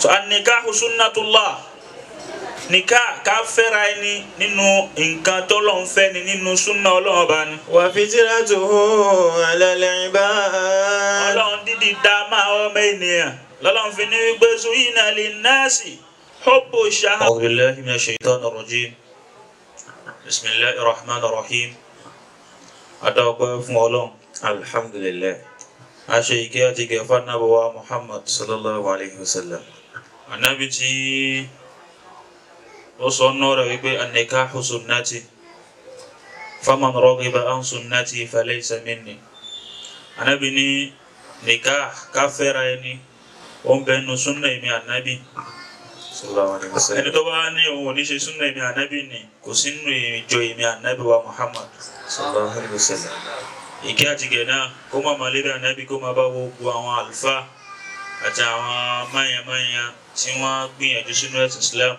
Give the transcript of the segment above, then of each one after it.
So an-nikahu sunnatullah, nikah ká fẹ́ra ẹni nínú nǹkan tọ́lọ́run fẹ́ ni nínú súnà Ọlọ́run ọba ni. Wa fitratuhu ala al-ibad. Ọlọ́run dídì dá máa ọmọ ènìyàn lọ́lọ́run fi ní wípé zuyina linnasi hubbu shahawati. A'udhu billahi minash shaitanir rajim. Bismillahir rahmanir rahim. Adáwọ̀pẹ́ fún Ọlọ́run. Alhamdulillah. A ṣe ìkẹ́ àti ìgẹ̀ fún Ànábì wa Muhammad sallallahu alayhi wa sallam. Ànábì tí ó sọ náà rẹ̀ wípé an-nikahu sunnati faman raghiba an sunnati falaysa minni. Ànábì ní nikah ká fẹ́ra ẹni ó ń bẹnu súnà èmi Ànábì. Sallallahu alayhi wa sallam. Ẹni tó bá ní òun ò ní ṣe súnà èmi Ànábì ni kò sínú ìjọ èmi Ànábì wa Muhammad sallallahu alayhi wa sallam. Ìkẹ́ àti ìgẹ̀ náà kó má máa lédè Ànábì, kó má bá gbogbo àwọn àlùfáà àti àwọn máyàmáyà tí wọ́n gbìyànjú sínú ẹ̀sìn Islam.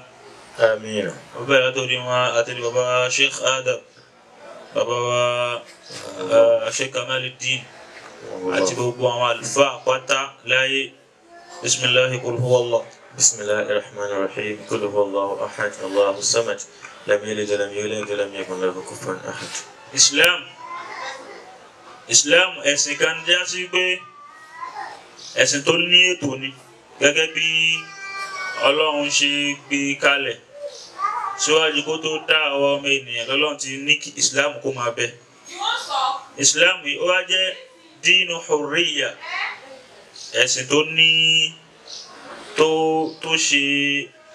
Àmín. Ó bẹ̀rẹ̀ látòrí wọn àti bàbá Sheikh Adam, bàbá wa Sheikh Kamaluddin àti gbogbo àwọn àlùfáà pátá láyé. Bismillahi qul huwa Allah. Bismillahir rahmanir rahim. Qul huwa Allahu ahad, Allahu samad, lam yalid wa lam yulad wa lam yakun lahu kufuwan ahad. Islam ẹ̀sìn kan já sí pé ẹ̀sìn tó ní ètò ni, gẹ́gẹ́ bí Ọlọ́run ṣe gbé kalẹ̀ síwájú kó tó dá àwọn ọmọ ènìyàn lọ́lọ́run ti ní kí Islam kó máa bẹ. Islam yìí ó wá jẹ́ dínú hurriya, ẹ̀sìn tó ní tó ṣe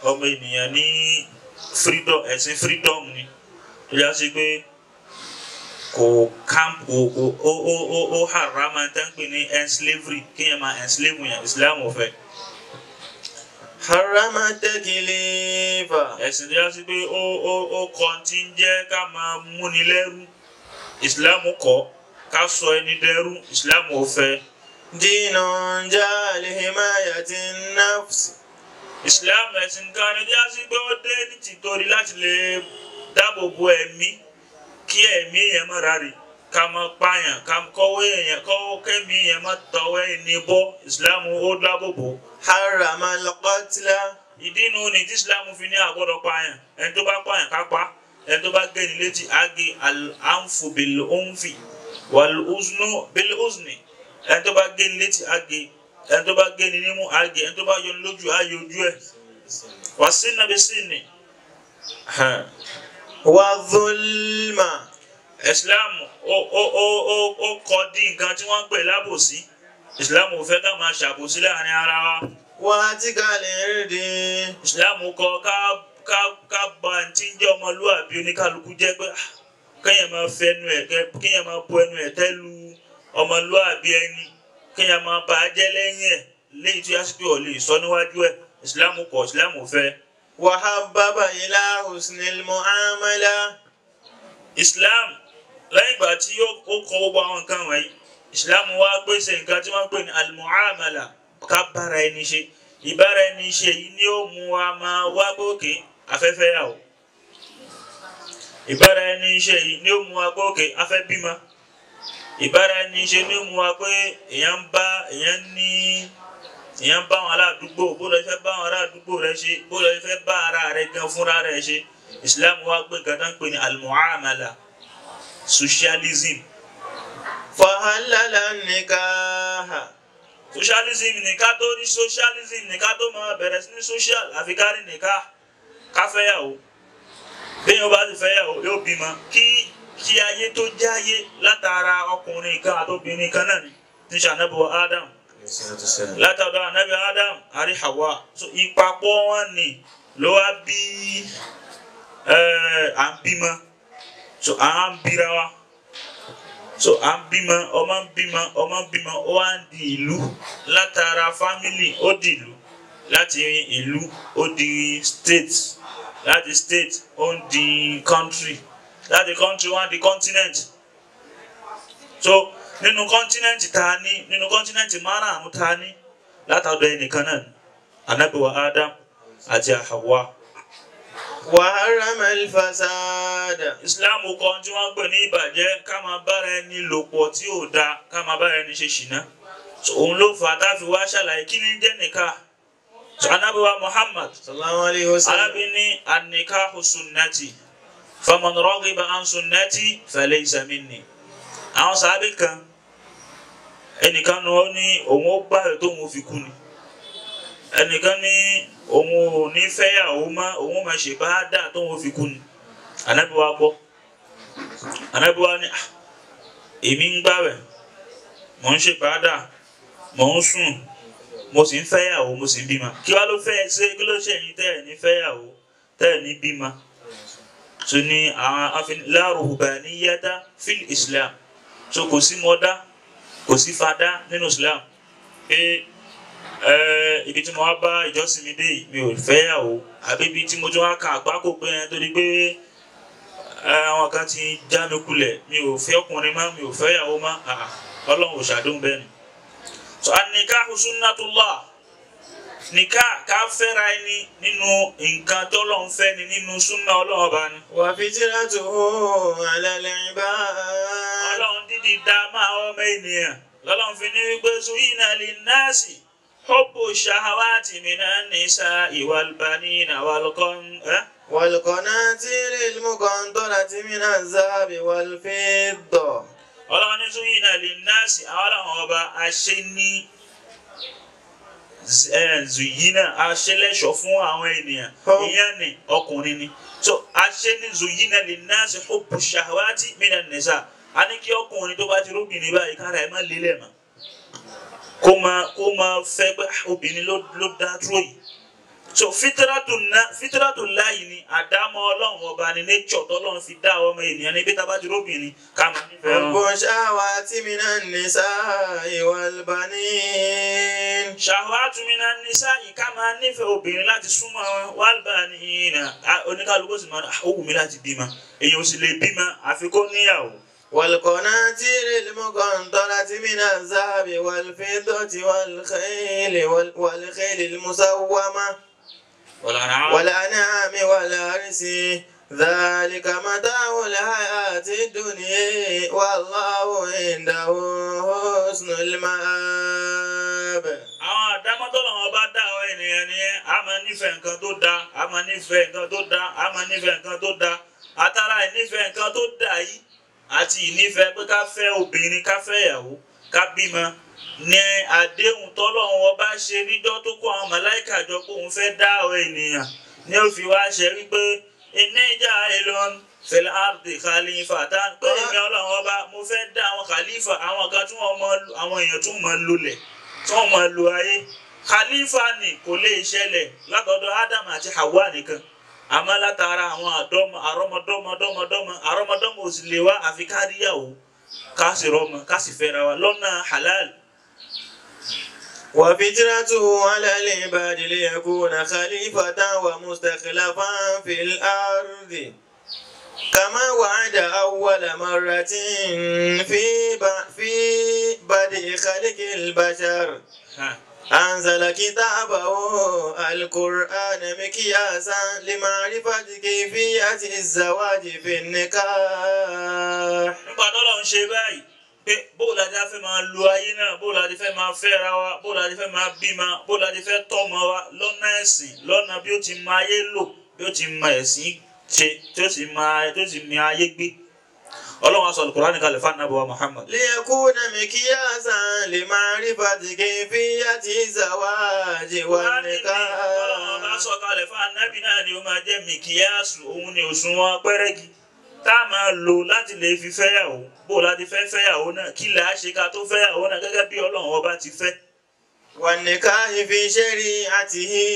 ọmọ ènìyàn ní freedom, ẹ̀sìn freedom ni tó já sí pé kò camp kò ó ó ó ó harama tẹ́ ń pè ní enslavery, kéèyàn máa enslave yẹn, Islam ò fẹ́. Harama taklifa. Ẹ̀sìn tó yá sí pé ó ó ó kọ́ tí ń jẹ́ ká máa múni lẹ́rú, Islam kọ̀ ká sọ ẹni dẹ́rú, Islam ò fẹ́. Dinun jaa li himayati nafs. Islam ẹ̀sìn kan ni tó yá sí pé ó dé ní tìtorí láti lè dáàbò bo ẹ̀mí, kí ẹ̀mí èèyàn má rárẹ̀, ká má pààyàn, ká kọ́wé èèyàn kọ́wọ́ kẹ́mí èèyàn má tọwọ́ ẹni bọ́, Islam ó dáàbò bò. Harama al-qatla. Ìdí inú ni tí Islam fi ní àgbọ́dọ̀ pààyàn, ẹni tó bá pààyàn ká pa, ẹni tó bá gé ni létí á gé, al-anfu bil-unfi wal-uznu bil-uzni, ẹni tó bá gé ni létí á gé, ẹni tó bá gé ni nímú á gé, ẹni tó bá yọ ni lójú á yọ ojú ẹ̀, was-sinna bis-sinni. Wa dhulma. Islam ó kọ dí nǹkan tí wọ́n ń pè lábòsí. Islam ò fẹ́ ká máa ṣàbòsí láàrin ara wa. Wa hatika al-irdi. Islam kọ ká ba tí ń jẹ́ ọmọlúwàbí oníkálukú jẹ́ pé kéèyàn máa fẹnu ẹ̀, kéèyàn máa bu ẹnu ẹ̀ tẹ́lu ọmọlúwàbí ẹni, kéèyàn máa bà á jẹ́ lẹ́yìn ẹ̀ léyìí tí yásí pé ò lè sọ níwájú ẹ̀. Islam kọ, Islam ò fẹ́. Wa habbaba ila husnil mu'amala. Islam lẹ́yìn ìgbà tí ó kọ gbogbo àwọn nǹkan wọ̀nyí, Islam wá pèsè nǹkan tí wọ́n ń pè ní al-mu'amala, ká bára ẹni ṣe. Ìbára ẹni ṣe yìí ni ó mú wa máa wá gòkè afẹ́fẹ́ yà o. Ìbára ẹni ṣe yìí ni ó mú wa gòkè afẹ́ bímọ. Ìbára ẹni ṣe ni ó mú wa pé èèyàn ń bá èèyàn ní èèyàn ń bá àwọn aládùúgbò, bó lọ fẹ́ bá àwọn aládùúgbò rẹ ṣe, bó lọ fẹ́ bá ara rẹ gan fúnra rẹ ṣe. Islam wá gbé nǹkan tó ń pè ní al-mu'amala, socialism. Fahalala nikaha. Socialism ní ká tó ní socialism ní ká tó máa bẹ̀rẹ̀ sí ní social, àfi ká rí nìka ká fẹ́yàwó. Béèyàn bá ti fẹ́yàwó yóò bímọ. Kí ayé tó jáyé látara ọkùnrin kan àtobìnrin kan náà ni tí ṣànábì wa Adam. Látọ̀dọ̀ ànábì Adam àrí Hawa. So ìpapọ̀ wọn ni ló wá bí à ń bímọ. So à ń bíra wa. So à ń bímọ, ọmọ ń bímọ, ọmọ ń bímọ, ó wá ń di ìlú. Látara family ó di ìlú, láti ìlú ó di state, láti state ó ń di country, láti country wá ń di continent. So nínú continent tá a ní, nínú continent márààrún tá a ní, látọ̀dọ̀ ẹnìkan náà, Ànábì wa Adam àti Hawa. Wa harrama al-fasada. Islam kọ tí wọ́n ń pè ní ìbàjẹ́, ká máa bára ẹni lò pọ̀ tí ò dáa, ká máa bára ẹni ṣe ṣìnà. Òun ló fà á tá a fi wá ṣàlàyé kí ni jẹ́ nìka. Ànábì wa Muhammad Sallallahu alayhi wa sallam. Ànábì ní an-nikahu sunnati faman raghiba an sunnati falaysa minni. Àwọn sàábì kan ẹnìkan ní ó ní òun ó gbààwẹ̀ tóun fi kú ni, ẹnìkan ní òun ò ní fẹ́yàwó mọ́, òun ó máa ṣe bá dà tóun fi kú ni. Ànábì wa gbọ́, Ànábì wa ní èmi ń gbààwẹ̀, mò ń ṣe bá dà, mò ń sùn, mo sì ń fẹ́yàwó, mo sì ń bímọ. Kí wá ló fẹ́ ṣe, kí ló ṣe yín tẹ́ ẹ̀ ní fẹ́yàwó tẹ́ ẹ̀ ní bímọ? Tó ní àwọn afin la ruhbaniyata fil Islam. So kò sí mọ́dá, kò sí fadá nínú Islam. Pé ibi tí mo wá bá ìjọsìn mi dé yìí, mi ò fẹ́yàwó, àbí ibi tí mo tún wá ka àgbákò pé ẹ torí pé àwọn kan ti já mi kulẹ̀, mi ò fẹ́ ọkùnrin mọ́, mi ò fẹ́yàwó mọ́. Ọlọ́run ò ṣàdéhùn bẹ́ẹ̀ ni. So an-nikahu sunnatullah, nikah ká fẹ́ra ẹni nínú nǹkan tọ́lọ́run fẹ́ ni, nínú súnà Ọlọ́run ọba ni. Wa fitratuhu ala al-ibad. Ọlọ́run dídì dá máa ọmọ ènìyàn lọ́lọ́run fi ní wípé zuyina linnasi hubbu shahawati minan nisa'i wal banina wal qanatiril muqantarati minaz zahabi wal fidda. Ọlọ́run ní zuyina linnasi, àwọn ọlọ́run ọba àṣẹ ní zuyina, àṣẹlẹ̀ṣọ́ fún àwọn ènìyàn, ìyẹn ni ọkùnrin ni. So àṣẹ ní zuyina linnasi hubbu shahawati minan nisa. A ní kí ọkùnrin tó bá ti róbìnrin báyìí kára ẹ má lélẹ̀ mọ́, kó máa fẹ́ pé obìnrin ló dá dúró yìí. So fitratu láyìí ni àdámọ́ Ọlọ́run ọba ni, nature tọ́lọ́run fi dá ọmọ ènìyàn ní bí tá bá ti róbìnrin ká máa nífẹ̀ẹ́ wọn. Hubbu shahawati minan nisa'i wal banin. Shahawati minan nisa'i, ká máa nífẹ̀ẹ́ obìnrin láti súnmọ́ wọn, wal banina. Oníkálukú sì máa ó wù mí láti bímọ, èèyàn ò sì lè bímọ àfi kó níyàwó. والقناطير المقنطرة من الذهب والفضة والخيل المسومة والأنعام والحرث ذلك متاع الحياة الدنيا والله عنده حسن المآب. Àwọn àdámọ́ tọ́lọ́run bá dá àwọn ènìyàn nìyẹn, a máa nífẹ̀ẹ́ nǹkan tó dáa, a máa nífẹ̀ẹ́ nǹkan tó dáa, a máa nífẹ̀ẹ́ nǹkan tó dáa. Àtàrà ìnífẹ̀ẹ́ nǹkan tó dáa yìí àti ìnífẹ̀ẹ́ pé ká fẹ́ obìnrin, ká fẹ́ ìyàwó, ká bímọ ní àdéhùn tọ́lọ́run ọba ṣe níjọ́ tó kó àwọn màláìkà jọ pé òun fẹ́ dá àwọn ènìyàn ní ó fi wá ṣe wípé ìníjà elon fil ardi khalifatan, pé èmi Ọlọ́run ọba mo fẹ́ dá àwọn khalifa, àwọn kan tí wọ́n mọ àwọn èèyàn tí wọ́n mọ lulẹ̀, tí wọ́n mọ lu ayé. Khalifa ni kò lè ṣẹlẹ̀ látọ̀dọ̀ Ádámù àti Hawa nìkan, àmọ́ látara àwọn àrọ́mọdọ́mọdọ́mọdọ́mọ àrọ́mọdọ́mọ ò sì lè wá àfi ká ríyàwó, ká sì rọ́mọ, ká sì fẹ́ra wa lọ́nà halal. Wa fitratuhu ala al-ibadi liyakuna khalifatan wa mustakhlafan fil ardi kama wa'ada awwala marratin fi bad'i khalqil bashar. أنزل كتابه القرآن مقياسا لمعرفة كيفية الزواج في النكاح. Nígbà tọ́lọ́run ṣe báyìí pé bó la ti fẹ́ máa lo ayé náà, bó la ti fẹ́ máa fẹ́ra wa, bó la ti fẹ́ máa bímọ, bó la ti fẹ́ tọ́mọ wa lọ́nà ẹ̀sìn, lọ́nà bí ó ti máa ayé lò, bí ó ti máa ẹ̀sìn ṣe, tí ó sì máa ayé gbé. Ọlọ́run aṣọ Al-Qur'an kalẹ̀ fún Ànábì wa Muhammad. Liyakuna miqyasan lima'rifati kayfiyati zawaji wan nikah. Ọlọ́run bá sọ kalẹ̀ fún Ànábì náà ni ó máa jẹ́ mikiyasu, òun ni òṣùwọ̀n pẹ́rẹ́gì tá a máa lò láti lè fi fẹ́yàwó, bó láti fẹ́ fẹ́yàwó náà, kí là á ṣe ká tó fẹ́yàwó náà gẹ́gẹ́ bí Ọlọ́run ọba ti fẹ́. Wan nikah fi shari'atihi.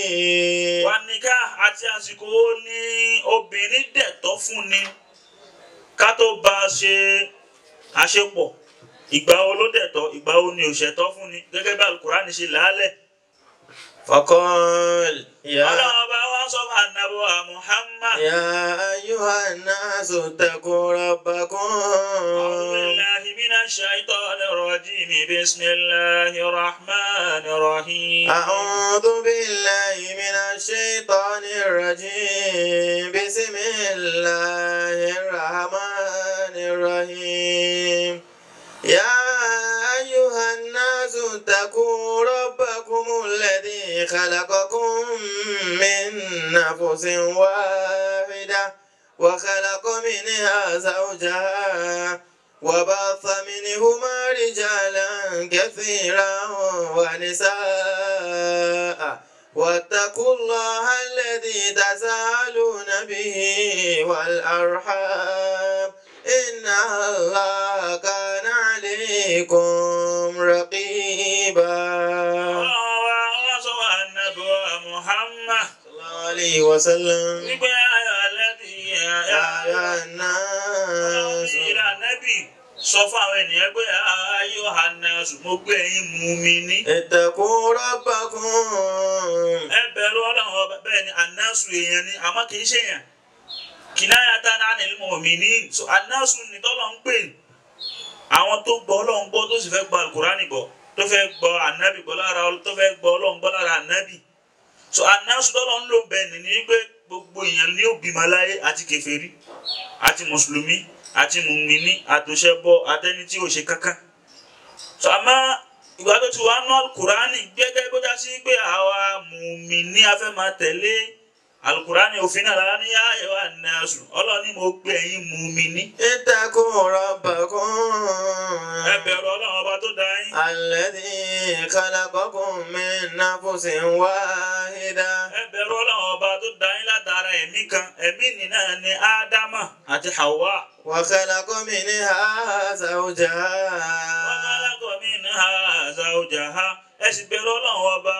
Wan nikah àti àsìkò ní obìnrin dẹ̀tọ́ fún ni ká tó bá a ṣe àṣepọ̀, ìgbà wo ló dẹ̀tọ́, ìgbà wo ni òṣètọ́ fún ni, gẹ́gẹ́ bí Al-Qur'ani ṣe làálẹ̀. Faqal ya Ọlọ́run ọba wa sọ fún Ànábì wa Muhammad. Ya ayyuhan nasu ittaqu rabbakum. A'udhu billahi minash shaitanir rajim. Bismillahir rahmanir rahim. A'udhu billahi minash shaitanir rajim. Bismillahir rahmanir rahim. Ya ayyuhan nasu ittaqu rabbakum alladhi خلقكم من نفس واحدة وخلق منها زوجها وبث منهما رجالا كثيرا ونساء واتقوا الله الذي تساءلون به والأرحام إن الله كان عليكم رقيبا. Muhammad صلى الله عليه وسلم. Sọ fún àwọn ènìyàn pé ayọ̀ hànà mo gbé ẹ̀yin mú mi ní. Ittaqu rabbakum. Ẹ bẹ̀rù Ọlọ́run ọba bẹ́ẹ̀ ni ànásù èèyàn ni àmọ́ kì í ṣe èèyàn. Kìnnáyà tá náà ní mu'minin. So ànásù ni tọ́lọ̀ ń pè. Àwọn tó gbọ́ Ọlọ́run gbọ́ tó sì fẹ́ gba Al-Kùránì gbọ́ tó fẹ́ gbọ́ ànábì gbọ́ lára tó fẹ́ gbọ́ Ọlọ́run gbọ́ lára ànábì. So ànásù tọ́lọ̀ ń lò bẹ́ẹ̀ ni pé gbogbo èèyàn ní ó bímọ láyé àti kèfèrí àti mùsùlùmí àti mùmíní àtòṣẹbọ àtẹni tí ò ṣe kankan. So àmọ́ ìgbà tó ti wà nú Al-Kùránì gẹ́gẹ́ bó já sí pé àwa mùmíní a fẹ́ máa tẹ̀lé Al-Kùránì òfin náà lára ní ayọ̀ ànásù Ọlọ́run ní mo gbé ẹ̀yin mùmíní. Ittaqu rabbakum. Ẹ bẹ̀rù Ọlọ́run ọba tó dá yín. Alladhi khalaqakum min nafsin wahida. Ẹ bẹ̀rù Ọlọ́run ọba tó dá yín látara ẹ̀mí kan ẹ̀mí nìna ni Ádámà àti Hawa. Wa khalaqa minha zawjaha. Wa khalaqa minha zawjaha. Ẹ sì bẹ̀rù Ọlọ́run ọba.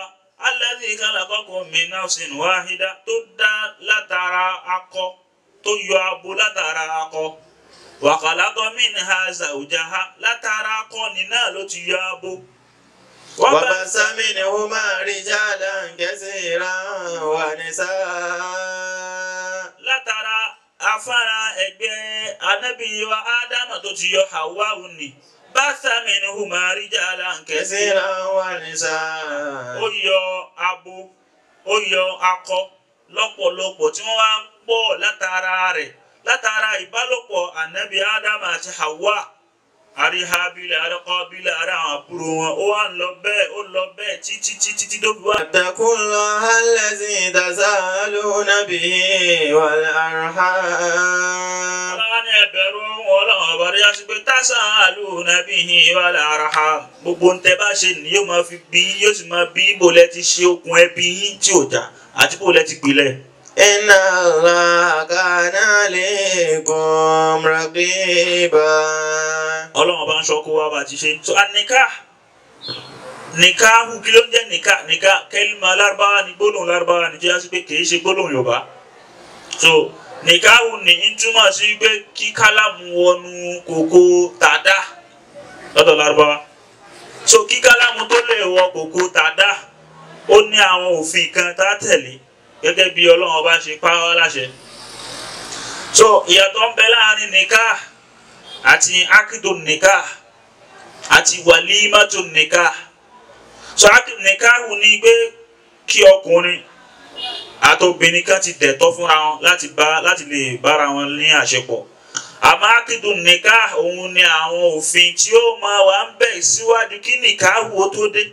Alladhi khalaqakum min nafsin wahida tó dá látara akọ tó yọ abo látara akọ. Wa khalaqa minha zawjaha látara akọ nínà ló ti yọ abo. Wa bassa minhuma rijalan kasiran wa nisaa. Látara afárá ẹgbẹ́ anábì wa Ádámà tó ti yọ Hawa ni. Bassa minhuma rijalan kasiran wa nisaa. Ó yọ abo, ó yọ akọ lọ́pọ̀lọpọ̀ tí wọ́n wá pọ̀ látara rẹ̀ látara ìbálòpọ̀ ànábì Ádámà àti Hawa. Àrí Hábílà, àrí Kọ́bílà, àrí àwọn àbúrò wọn, ó wá ń lọ bẹ́ẹ̀, ó lọ bẹ́ẹ̀ títí títí tí tó fi wá. Wattaqullaha allazi tasaaluna bihi wal arham. Ọlọ́run ní ẹ bẹ̀rù Ọlọ́run ọba rí aṣọ pé tasaaluna bihi wal arham. Gbogbo ń tẹ bá ṣe ni yóò máa fi bí yóò sì máa bí bò lẹ ti ṣe okùn ẹbí yín tí ò já àti bò lẹ ti gbilẹ̀. Inna Allaha kana alaykum raqiba. Ọlọ́run ọba ń sọ kó wá bá ti ṣe. So àníká nìkáhù kí ló ń jẹ́ nìká nìká kẹ́límà lárúbáwá ni gbólóhùn lárúbáwá ni jẹ́ sí pé kìí ṣe gbólóhùn Yorùbá. So nìkáhù ní ń túmọ̀ sí pé kí kálámù wọnú kòkó tàdá lọ́dọ̀ lárúbáwá. So kí kálámù tó lè wọ kòkó tàdá ó ní àwọn òfin kan tá a tẹ̀lé gẹ́gẹ́ bí Ọlọ́run ọba ṣe pa wá láṣẹ. So ìyàtọ̀ ń bẹ láàrin nìká àti akidu nìká àti wàlímàtò nìká. So akidu nìká hù ní pé kí ọkùnrin àtobìnrin kan ti dẹ̀tọ́ fúnra wọn láti lè bára wọn ní àṣepọ̀. Àmọ́ akidu nìká òun ni àwọn òfin tí ó máa wà ń bẹ̀ síwájú kí nìká hù ó tó dé.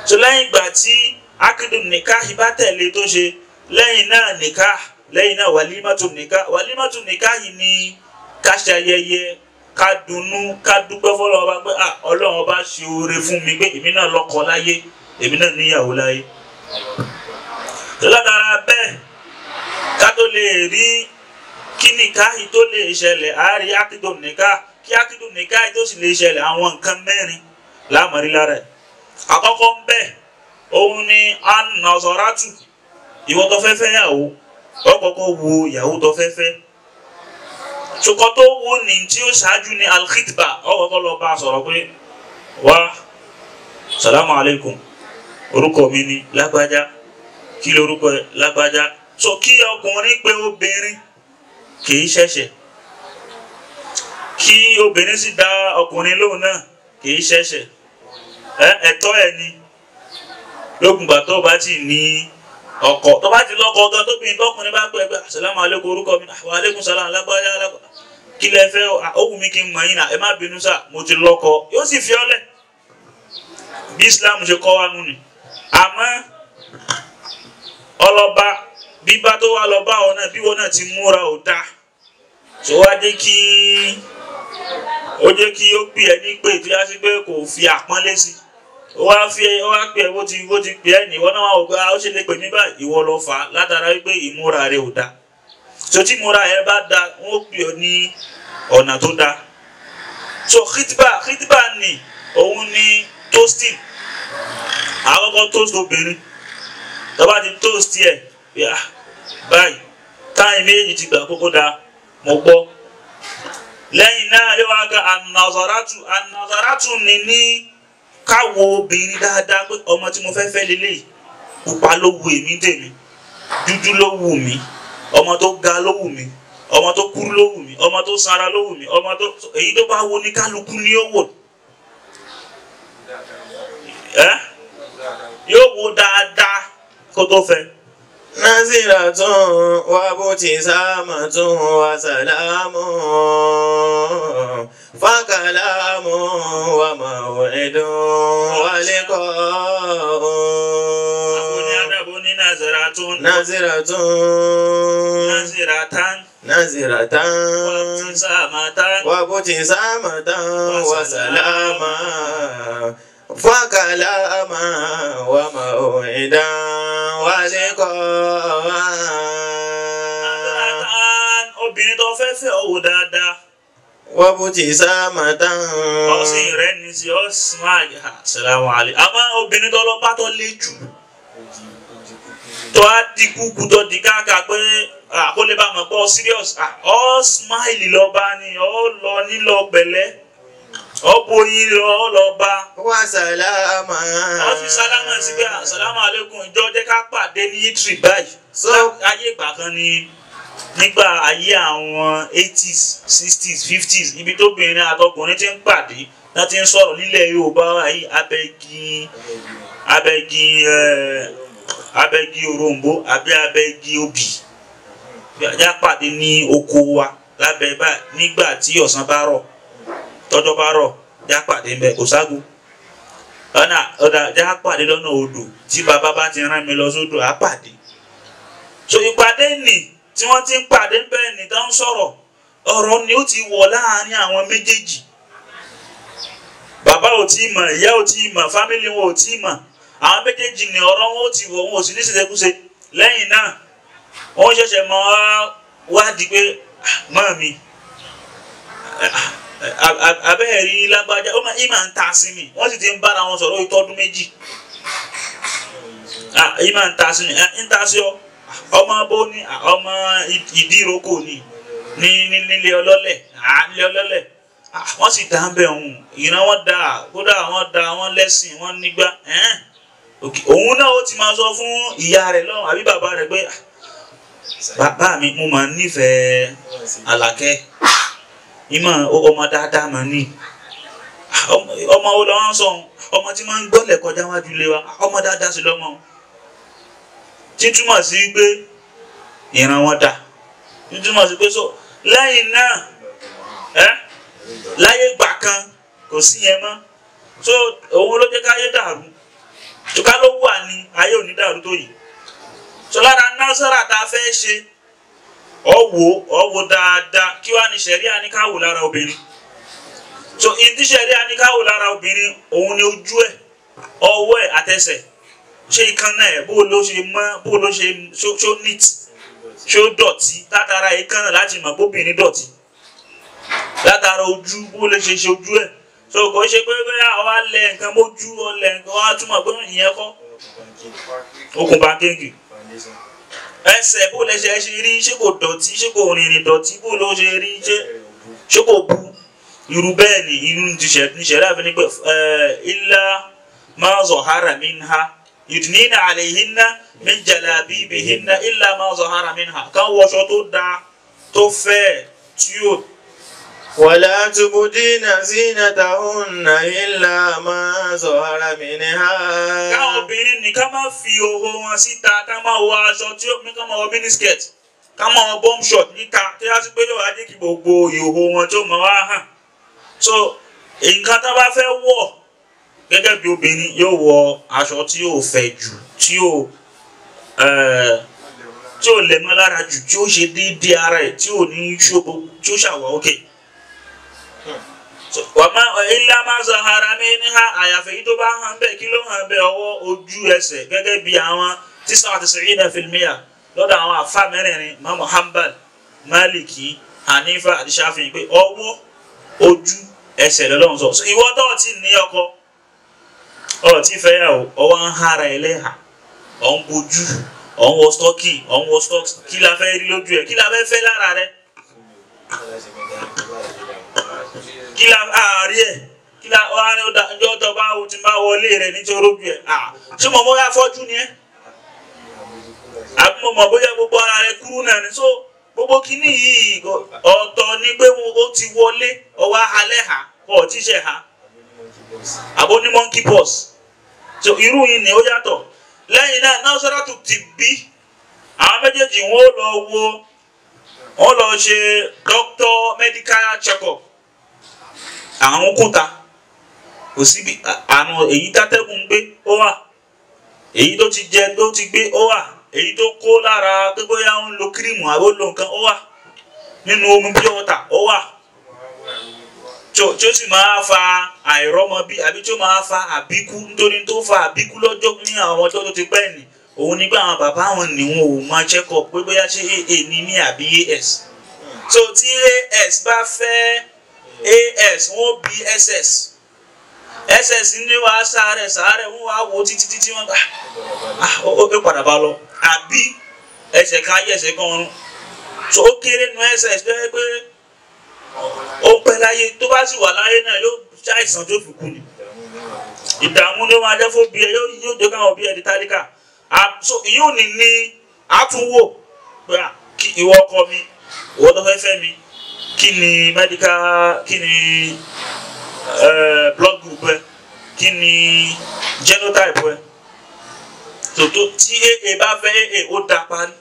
So lẹ́yìn ìgbà tí akidu nìká bá tẹ̀lé tó ṣe lẹ́yìn náà nìká lẹ́yìn náà wàlímàtò nìká. Wàlímàtò nìká yìí ni ká ṣe ayẹyẹ ká dunnú ká dúpẹ́ fọ́lọ́run ọba pé Ọlọ́run ọba ṣe oore fún mi pé èmi náà lọ́kọ láyé èmi náà níyàwó láyé. Látara bẹ́ẹ̀ ká tó lè rí kí nìká yìí tó lè ṣẹlẹ̀ á rí akidu nìká kí akidu nìká yìí tó sì lè ṣẹlẹ̀ àwọn nǹkan mẹ́rin láàmú rí lára ẹ̀. Àkọ́kọ́ ń bẹ òun ni anazaratu ìwọ tó fẹ́ fẹ́ yàwó ó kọ́kọ́ wo ìyàwó tó fẹ́ fẹ́. Ṣùkọ́ tó wo ní tí ó ṣáájú ni alkhitba ó kọ́kọ́ lọ bá a sọ̀rọ̀ pé wá salamu alaikum orúkọ mi ni lágbájá kí lorúkọ ẹ lágbájá. So kí ọkùnrin pé obìnrin kì í ṣẹ̀ṣẹ̀ kí obìnrin sì dá ọkùnrin lóhùn náà kì í ṣẹ̀ṣẹ̀ ẹ̀tọ́ ẹ̀ ni lókùngbà tó bá ti ní ọkọ tó bá ti lọ́kọ gan tóbi tọkùnrin bá pẹ́ pé asalamu alaikum orúkọ mi wa alaikum salam lágbájá kí lẹ fẹ́ ó wù mí kí n mọ̀ yín náà ẹ má bínú sá mo ti lọ́kọ yóò sì fi ọ́lẹ̀ bí Islam ṣe kọ́ wa nù ni. Àmọ́ Ọlọ́ba bíbá tó wá lọ bá ọ náà bí wọn náà ti múra ò dáa. Tó wá jẹ́ kí ó jẹ́ kí ó pè ẹ́ ní pé tó yá sí pé kò fi àpọ́nlé sí. Ó wá fi ó wá pè ẹ́ bó ti pè ẹ́ ní ìwọ náà wà wò pé ó ṣe lè pè mí báyìí ìwọ lọ fà á látara wípé ìmúra rẹ ò dáa. So tí ìmúra rẹ bá dáa wọ́n ó pè ọ́ ní ọ̀nà tó dáa. So khitba ni òun ni toasting. Àkọ́kọ́ toast obìnrin. Tó bá ti toast ẹ̀ yà báyìí táyì méjì ti gbà kókó dáa mo gbọ́. Lẹ́yìn náà yóò wá ga anazaratu ni ní káwo obìnrin dáadáa pé ọmọ tí mo fẹ́ fẹ́ lélẹ́yìí pupa ló wù èmi tèmi, dúdú ló wù mí, ọmọ tó ga ló wù mí, ọmọ tó kúrú ló wù mí, ọmọ tó sanra ló wù mí, ọmọ tó èyí tó bá wo ní kálukú ni ó wò. Yóò wo dáadáa kó tó fẹ́. Naziratun wa butisamatun wa salamun fakalamun wa maw'idun wa liqa'un. Abuni naziratun. Naziratun. Naziratan. Naziratan. Wa butisamatan. Wa butisamatan wa salaman. Fakalama wa maw'idan wa liqa'an. Obìnrin tó fẹ́ fẹ́ ọ wò dáadáa. Wa butisamatan. Ọ̀sìn rẹ̀ ní sí ọ̀sìn assalamu alaykum. Àmọ́ obìnrin tó lọ bá tó lé jù. Tó á di kúkú tó di káàkà pé àkólé bá mọ̀ pé ọ serious. Ọ smile lọ bá ní ọ lọ nílọ pẹ̀lẹ́. Ọ̀pọ̀ yín lọ lọ bá. Wá sàlámà. Wọ́n fi sálámà sí pé àsàlámà alaykum ìjọ jẹ́ ká pàdé ní itri báyìí. Ayé ìgbà kan ni nígbà ayé àwọn 80s, 60s, 50s ibi tóbìnrin àtọkùnrin ti ń pàdé náà ti ń sọ̀rọ̀ nílẹ̀ Yorùbá yìí abẹ́gi òrombó àbí abẹ́gi obì. Já pàdé ní oko wa lábẹ́ báyìí nígbà tí ọ̀sán bá rọ̀. Tọ́jọ́ bá rọ̀ já pàdé ńbẹ̀ kò ságo ọ̀nà ọ̀dà já pàdé lọ́nà odò tí bàbá bá ti rán mi lọ sódò á pàdé. So ìpàdé nì tí wọ́n ti ń pàdé ńbẹ̀ nì tó ń sọ̀rọ̀ ọ̀rọ̀ ni ó ti wọ̀ láàárín àwọn méjèèjì. Bàbá ò tí ì mọ̀, ìyá ò tí ì mọ̀, fámìlì wọn ò tí ì mọ̀, àwọn méjèèjì ní ọ̀rọ̀ wọn ò ti wọ̀, wọn ò sì ní ṣèṣekúṣe. Lẹ́yìn náà wọ́n ṣẹ̀ṣẹ̀ mọ̀ wádìí pé mọ́ mi abẹ́ẹ̀rí lágbájá ó máa ń ta sí mi, wọ́n sì ti ń bára wọn sọ̀rọ̀ ìtọ́dún méjì. Ìmọ̀ ń ta sí mi, ń ta sí ọ, ọmọ bó ní ọmọ ìdíròkò ní nílé ọlọ́lẹ̀, nílé ọlọ́lẹ̀. Wọ́n sì dá ń bẹ̀ òun, ìran wọn dá, kódà wọ́n dá wọn lẹ́sìn, wọ́n nígbà. Òun náà ó ti máa sọ fún ìyá rẹ̀ lọ́hùn àbí bàbá rẹ̀ pé bàbá mi mo máa nífẹ̀ẹ́ Àlàkẹ́. Ìmọ̀ ọmọ dáadáa mà ní. Ọmọ wo lọ́wọ́ ń sọ ọmọ tí máa ń gbọ́lẹ̀ kọjá wájú ilé wa, ọmọ dáadáa sí lọ́mọ. Títúmọ̀ sí pé ìran wọn dà. Títúmọ̀ sí pé so lẹ́yìn náà láyé ìgbà kan kò sí yẹn mọ́. So òun ló jẹ́ káyé dàrú. Tó ká ló wà ní ayé òní dàrú tó yìí. So lára násàrà tá a fẹ́ ṣe ọwọ́ dáadáa kí wàá ní ṣẹ̀ríà ní ká wò lára obìnrin. So ìdí ṣẹ̀ríà ní ká wò lára obìnrin òun ni ojú ẹ̀, ọwọ́ ẹ̀ àtẹsẹ̀. Ṣé ìkànnà ẹ̀ bó ló ṣe mọ́, bó ló ṣe ṣó neat, ṣó dọ̀tí látara ìkànnà láti mọ̀ bóbìnrin dọ̀tí. Látara ojú bó ló ṣe ṣe ojú ẹ̀. So kò ṣe pé bóyá àwa lẹ nǹkan mójú ọlẹ̀ nǹkan wá túmọ̀ pé ìyẹn kọ́. Okùn pankéèkì. Ẹsẹ̀ bó lẹ ṣe ṣe rí, ṣé kò dọ̀tí, ṣé kò rìnrìn dọ̀tí, bó ló ṣe rí, ṣé kò bu. Irú bẹ́ẹ̀ ni irú ti ṣẹ̀rí àfi ní pé illa ma zahara minha yudnina alayhinna min jalabibihinna illa ma zahara minha. Kán wọṣọ tó dáa tó fẹ́ tí yóò. Wala tubdina zinatahunna illa ma zahara minha. Káwọn obìnrin ní ká má fi òhò wọn síta, ká má wọ aṣọ tí ó ní ká má wọ miniskirt, ká má wọ bomb short níta, tí a sì pé yóò wá jẹ́ kí gbogbo ìhòhò wọn tó mọ̀ wá hàn. So nǹkan tá bá fẹ́ wọ̀ gẹ́gẹ́ bí obìnrin yóò wọ aṣọ tí yóò fẹ̀ jù, tí yóò tí ò lẹ̀ mọ́ lára jù, tí ó ṣe déédéé ara ẹ̀, tí ò ní ṣòbó, tí ó ṣàwà òkè. Wàmá ilá máa sọ ara mi ní ha, àyàfẹ́ yìí tó bá hàn bẹ́ẹ̀, kí ló hàn bẹ́ẹ̀? Ọwọ́, ojú, ẹsẹ̀, gẹ́gẹ́ bí àwọn 99% lọ́dọ̀ àwọn àfa mẹ́rẹ̀ẹ̀rin, Imam Hanbal, Maliki, Hanifa àti Shafi'i, pé ọwọ́, ojú, ẹsẹ̀ lọ́lọ́run sọ. Ìwọ tó ti ní ọkọ, ọ ti fẹ́yàwó, ọwọ́ ń hara ẹlẹ́hà, ọ̀ ń bojú, ọ̀ ń wọ stọ́kì, ọ̀ ń wọ stọ́ọ̀kì, kí la fẹ́ rí lójú ẹ̀? Kí la fẹ́ fẹ́ lára rẹ? Kí la àárí ẹ̀? Kí la ọjọ́ tó bá wo ti máa wọlé rẹ̀ nítorí ojú ẹ̀? Ṣé mo mọ̀ bóyá fọ́jú ni ẹ́? Àbí mo mọ̀ bóyá gbogbo ara rẹ kúrú náà ni? So gbogbo kíní yìí ọ̀tọ̀ ni pé ó ti wọlé, ọwọ́ alẹ́ hà, kò tíṣẹ̀ hà, àbó ní monkey pox. So irú yìí ni ó yàtọ̀. Lẹ́yìn náà, Nasaratu ti bí àwọn méjèèjì, wọ́n lọ wo, wọ́n lọ ṣe doctor medical check-up. Àwọn kúta kò síbi àrùn, èyí tátẹ́gùn ń gbé ó wà, èyí tó ti jẹ tó ti gbé ó wà, èyí tó kó lára pé bóyá ń lo kírímù àbó lo nǹkan ó wà, nínú omi pure water ó wà, tí ó sì máa fa àìrọ́mọbí àbí tí ó máa fa àbíkú. Nítorí tó fa àbíkú lọ́jọ́ ní àwọn ọjọ́ tó ti pẹ́ nì, òun nígbà àwọn bàbá wọn ní wọn ò máa check up pé bóyá ṣe AA ní ní àbí AS. So tí AS bá fẹ́ AS, wọ́n bí SS, SS ní wàá sáré sáré, wọ́n wàá wo títí títí, wọ́n gbà ó padà bá lọ, àbí ẹsẹ̀ kan ayé ẹsẹ̀ kan ọ̀run. So ó kéré nu SS tó yẹ pé ó pẹ́ láyé, tó bá sì wà láyé náà yóò ṣàìsàn tó fi kú ni. Ìdààmú ló máa jẹ́ fún bí ẹ, yóò jẹ́ káwọn bí ẹ di tálíkà. So ìyóò ní àtúnwò pé kí ìwọ ọkọ mi, ìwọ tó fẹ́ fẹ́ mi, kí ni medical, kí ni blood group ẹ, kí ni genotype ẹ. Tòótọ́ tí AA bá fẹ́ AA, ó da parí.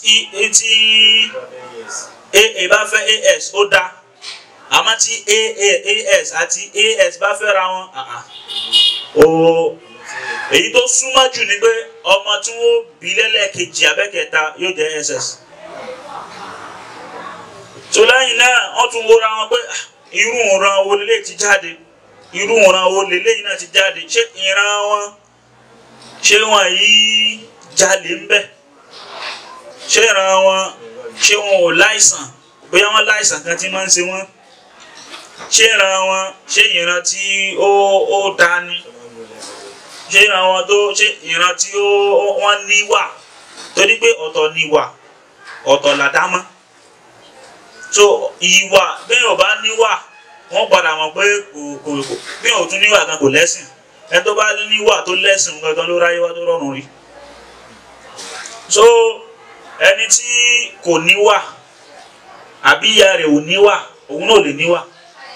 Tí AA bá fẹ́ AS, ó da. Àmọ́ tí AA, AS àti AS bá fẹ́ ra wọn, ó èyí tó súnmọ́ jù ni pé ọmọ tí wọ́n bí lẹ́lẹ́kejì abẹ́kẹta yóò jẹ́ SS. Tó lẹ́yìn náà, wọ́n tún wóra wọn pé irú ìran wo lélẹ́yìí ti jáde, irú ìran wo lélẹ́yìí náà ti jáde, ṣé ìran wọn, ṣé wọn yìí jalè ń bẹ, ṣé ìran wọn, ṣé wọn ò láìsàn, bóyá wọn láìsàn kan tí máa ń ṣe wọn, ṣé ìran wọn, ṣé ìran tí ó dání, ṣé ìran wọn tó, ṣé ìran tí ó wọn níwà, torí pé ọ̀tọ̀ níwà, ọ̀tọ̀ làdámọ́. So ìwà, bẹ́ẹ̀ ò bá níwà, wọ́n padà mọ̀ pé kò bí ò tún níwà gan kò lẹ́sìn. Ẹni tó bá níwà tó lẹ́sìn gangan ló ráyé wá tó rọrùn rí. So ẹni tí kò níwà àbí ìyá rẹ̀ ò níwà, òun náà lè níwà,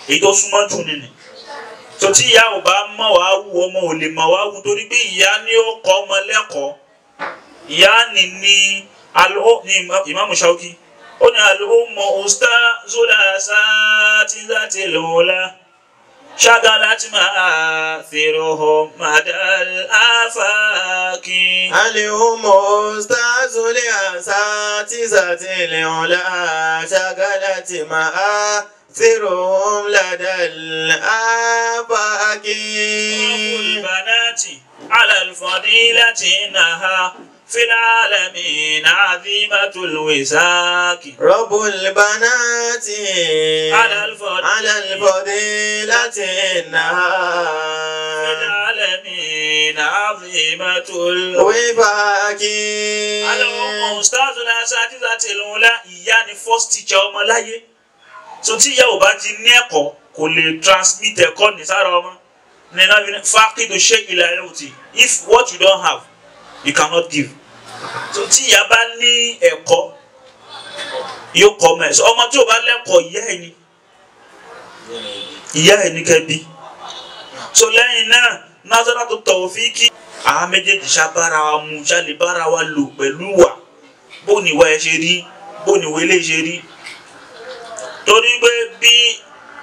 èyí tó súnmọ́ jù nìyí. So tí ìyá ò bá mọ̀ wá wù, ọmọ ò lè mọ̀ wá wù, torí pé ìyá ni ó kọ́ ọmọ lẹ́kọ̀ọ́. Ìyá ni ní Imam Shauki ó ní al-ummu ustazul asatizati al-ula shagalat ma'athiruhum madal afaki. Al-ummu ustazul asatizati al-ula shagalat ma'athiruhum ladal afaki. Rabbul banati ala al-fadilati innaha في العالمين عظيمة الوساك. رب البنات على الفضيلة إنها في العالمين عظيمة الوفاك. Àwọn ustaz al-asatizati al-ula, ìyá ni first teacher ọmọ láyé. So tí ìyá ò bá ti ní ẹ̀kọ́, kò lè transmit ẹ̀kọ́ ní sára ọmọ. Faqidu shay'i la yu'ti. If what you don't have, you cannot give. So tí ìyá bá ní ẹ̀kọ́, yóò kọ́ ọmọ ẹ̀. So ọmọ tí ò bá lẹ́kọ̀ọ́, ìyá ẹ̀ ni, ìyá ẹ̀ ní kẹ́bí. So lẹ́yìn náà, Nasaratu Tawfiki, àwọn méjèèjì ṣá bára wa mu, ṣá lè bára wa lò pẹ̀lú wà, bó ni ìwà ẹ ṣe rí, bó ni ìwé lè ṣe rí. Torí pé bí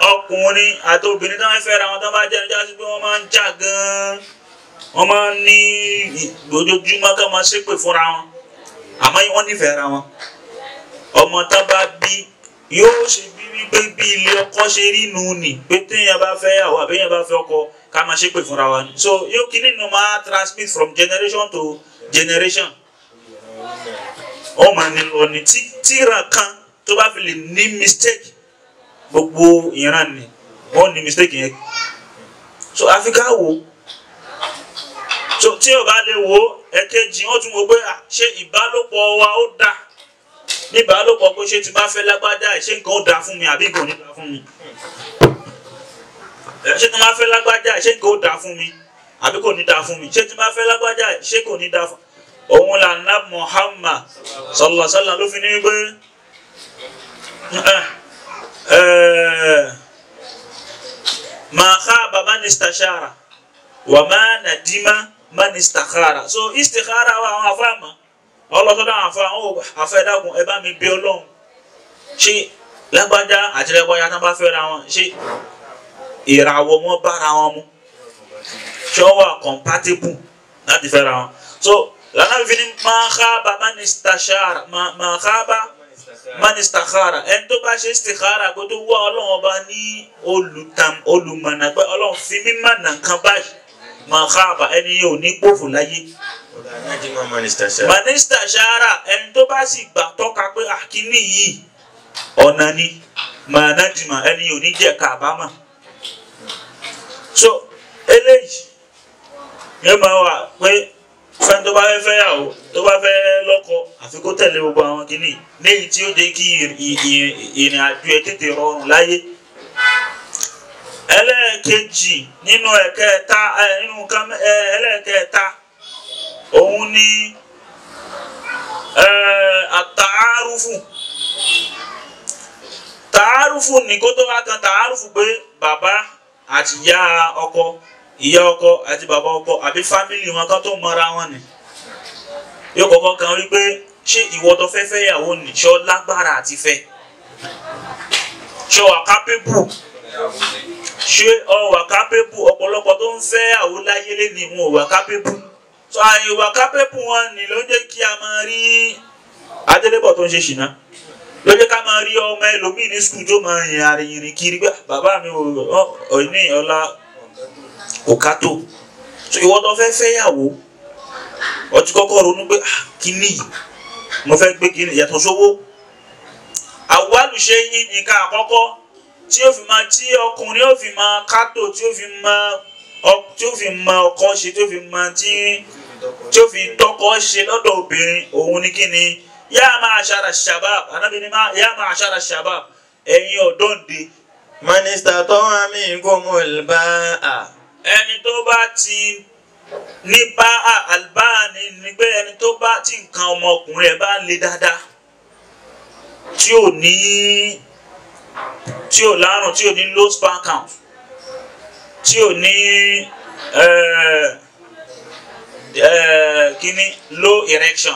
ọkùnrin àti obìnrin tó ń fẹ́ra wọn tó bá jẹ́ ẹni jásí pé wọ́n máa ń jà gan-an, Wọ́n máa ń ní ojoojúmọ́ ká máa ṣépè fúnra wọn, àmọ́ wọ́n nífẹ̀ẹ́ ara wọn. Ọmọ tá bá bí yóò ṣe bí wípé bí ilé ọkọ ṣe rí nù ní pé téèyàn bá fẹ́ yàwó àbí èèyàn bá fẹ́ ọkọ ká máa ṣépè fúnra wa ni. So yóò kí nínú máa transmit from generation to generation. Ọmọ ní ọ̀nì tíra kan tó bá fi lè ní mistake gbogbo ìran ni wọ́n ní mistake yẹn. So àfi ká wò. So tí o bá lè wo ẹ̀kejì wọ́n tún wò pé ṣé ìbálòpọ̀ wa ó dáa, ní ìbálòpọ̀ pé ṣé tí bá fẹ́ lágbájá ṣé nǹkan ó dáa fún mi àbí nǹkan ò ní dáa fún mi, ṣé tí bá fẹ́ lágbájá ṣé nǹkan ó dáa fún mi àbí kò ní dáa fún mi, ṣé tí bá fẹ́ lágbájá ṣé kò ní dáa fún mi. Òun là ná Muhammad sallallahu alaihi wasallam ló fi ní wípé ma khaba man istashara wa ma nadima man istakhara. So istikhara wa àwọn afáàmà ọlọ́sọ́dọ̀ àwọn afáàmà afẹ́dàkùn ẹ bá mi bí Ọlọ́run, ṣé lágbájá àti lágbájá tán bá fẹ́ra wọn ṣé ìràwọ̀ wọn bára wọn mu, ṣé wọ́n wà compatible láti fẹ́ra wọn. So lànà fífi ní ma khaba man istashara, ma khaba man istakhara, ẹni tó bá ṣe istikhara kó tó wá Ọlọ́run ọba ní olùmọ̀nà pé Ọlọ́run fi mí mọ̀nà nǹkan báyìí, ma khaba ẹni yóò ní pòfò láyé. Man istashara ẹni tó bá sì gbà tọ́ka pé àkíní yìí ọ̀nà ni, ma nadima ẹni yóò ní jẹ́ kábàámà. So eléyìí yóò máa wà pé fẹ́ni tó bá fẹ́ fẹ́yàwó tó bá fẹ́ lọ́kọ àfi kó tẹ̀lé gbogbo àwọn kìíní léyìí tí ó jẹ́ kí ìrìn àjò ẹ̀ tètè rọrùn láyé. Ẹlẹ́ẹ̀kejì nínú ẹ̀kẹta nínú ẹlẹ́ẹ̀kẹta òun ni àtàárùfù. Tàárùfù ní kó tó wá kan tàárùfù pé bàbá àti ìyá ọkọ, ìyá ọkọ àti bàbá ọkọ àbí fámìlì wọn kan tó mọra wọn ni. Yóò kọ́kọ́ kan wípé ṣé ìwọ tó fẹ́ fẹ́yàwó ni, ṣé o lágbára àti fẹ́, ṣé o wà kápébù, ṣé o wà kápébù. Ọ̀pọ̀lọpọ̀ tó ń fẹ́yàwó láyé lé ní wọn ò wà kápébù. So àìwà kápébù wọn ni ló jẹ́ kí a máa rí adélébọ̀ tó ń ṣe ṣìnà, ló jẹ́ ká máa rí ọmọ ẹlòmíì ní skul tó máa rìn àrìnrìn kiri pé bàbá mi ò ní ọlá òkátó. So ìwọ tó fẹ́ fẹ́yàwó ó ti kọ́kọ́ ronú pé kíní yìí mo fẹ́ gbé kíní yàtọ̀ sówó. Àwálùṣe yín nǹkan àkọ́kọ́ tí ó fi máa tí ọkùnrin ó fi máa kátó tí ó fi máa tí ó fi máa ọkọ ṣe tí ó fi máa tí ó fi tọkọ ṣe lọ́dọ̀ obìnrin òun ni kíni yá máa ṣara shabab anábì ni yá máa ṣara shabab ẹ̀yin ọ̀dọ́ ǹde. Mínísítà tó wà mí kò mú ìbá. Ẹni tó bá ti ní bá àlùbáàní ni pé ẹni tó bá tí nǹkan ọmọkùnrin ẹ̀ bá le dáadáa tí ò ní tí ò lárùn tí ò ní low sperm count tí ò ní kíní low erection